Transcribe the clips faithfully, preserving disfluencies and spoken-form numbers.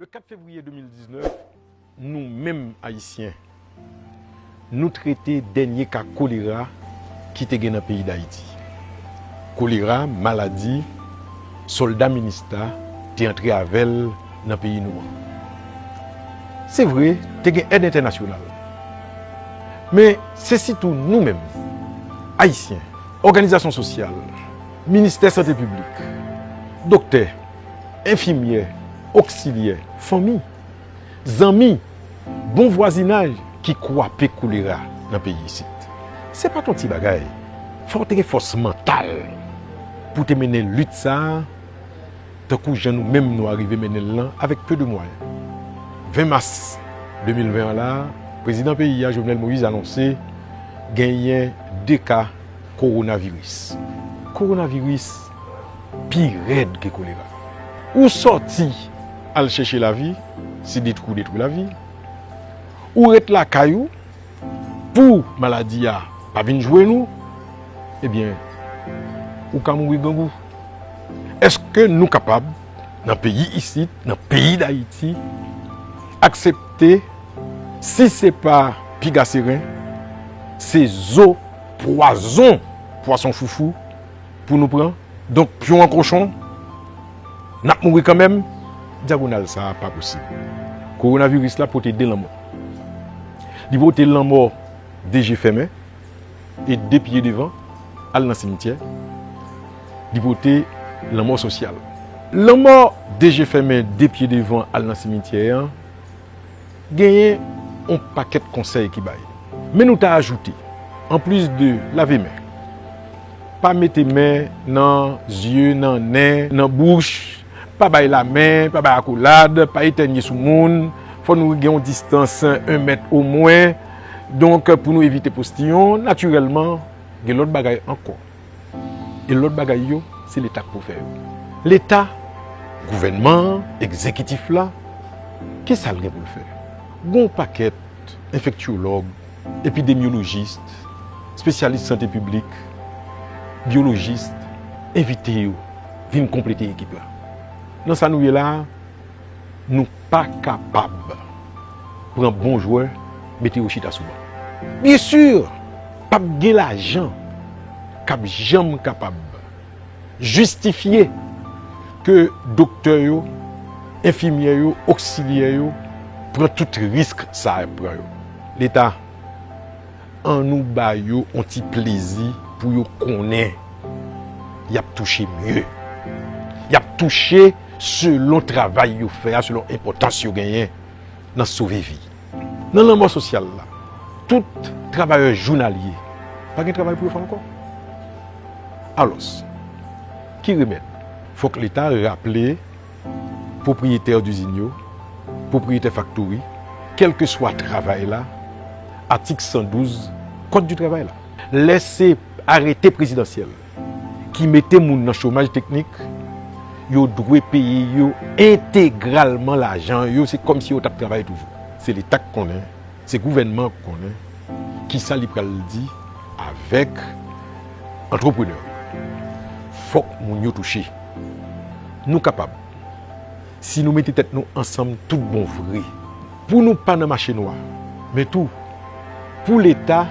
Le kat fevriye de mil diznèf, nou menm Ayisyen, nou trete dènye ka kolera ki te gen nan peyi Dayiti. Kolera, maladi sòlda Minista te antre avè l nan peyi nou an. Se vre, te gen èd entènasyonal. Men, se sitou nou menm, Ayisyen, òganizasyon sosyal, ministè sante piblik, doktè, enfimyè, oksilyè, fanmi, zanmi, bon vwazinaj ki kwape kolera nan peyi isit. Se pa t yon ti bagay. Fò w te gen fòs mantal pou te mennen lit sa a, tankou jan nou menm nou arive mennen l lan avèk peu de mwayen. Ven mas de mil ven an la, prezidan peyi a, Jovenel Moïse, anonse genyen de ka kowonaviris. Kowonaviris pi rèd ke kolera. Ou sòti al chèche lavi, se detwi w detwi lavi. Ou ret lakay ou pou maladi a pa vin jwenn ou, ebyen, ou ka mouri grangou. Èske nou kapab, nan peyi isit, nan peyi Dayiti, aksepte, si se pa piga seren, se zo pwazon pwason foufou pou nou pran? Donk, pyon an kochon, n ap mouri kanmenm. Dyagonal sa a pa posib. Kowonaviris la pote de lanmò. Li pote lanmò de je fèmen e de pye devan al nan simityè. Li pote lanmò sosyal. Lanmò de je fèmen, de pye devan al nan simityè an, genyen yon pakèt konsèy ki bay. Men nou ta ajoute, anplis de lave men, pa mete men nan zye, nan nen, nan bouch, pa bay lamen, pa bay akolad, pa etènye sou moun, fò nou gen yon distans yon mèt omwen. Donk, pou nou evite postiyon, natirèlman, gen lòt bagay ankò. E lòt bagay yo, se Leta k pou fè yo. Leta, gouvènman an, egzekitif la, kisa l gen pou l fè? Gon pakèt enfektyològ, epidemyolojis, espesyalis sante piblik, byolojis, envite yo vin konplete ekip la. Nan sa nou ye la a, nou pa kapab pran bon jwè, mete yo chita sou ban. Byen si, p ap gen lajan k ap janm kapab jistifye ke doktè yo, enfimyè yo, oksilyè yo pran tout risk sa a y ap pran yo. Leta, ann nou ba yo yon ti plezi pou yo konnen y ap touche mye. Y ap touche selon travay yo fè a, selon enpòtans yo genyen nan sove vi. Nan lanmò sosyal la, tout travayè jounalye pa gen travay pou yo fè ankò. Alòs, ki remèd? Fòk Leta raple pwopriyetè dizin yo, pwopriyetè faktori, kèlkeswa travay la, atik san douz Code du travail la. Lè se arete prezidansyèl ki mete moun nan chomaj teknik, yo dwe peye yo entegralman lajan yo, se kòmsi yo t ap travay toujou. Se Leta k konnen, se gouvènman k konnen kisa li pral di avèk antreprenè yo. Fòk moun yo touche. Nou kapab, si nou mete tèt nou ansanm tout bon vre, pou nou pa nan mache nwa, men tou pou Leta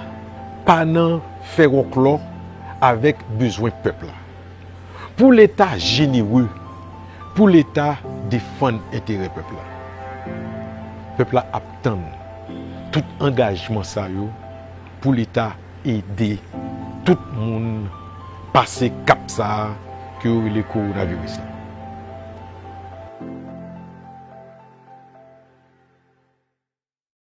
pa nan fè wòklò avèk bezwen pèp la. Pou Leta jenere, pou Leta defann enterè pèp la. Pèp la ap tann tout angajman sa yo pou Leta ede tout moun pase kap sa a ke yo rele kowonaviris la.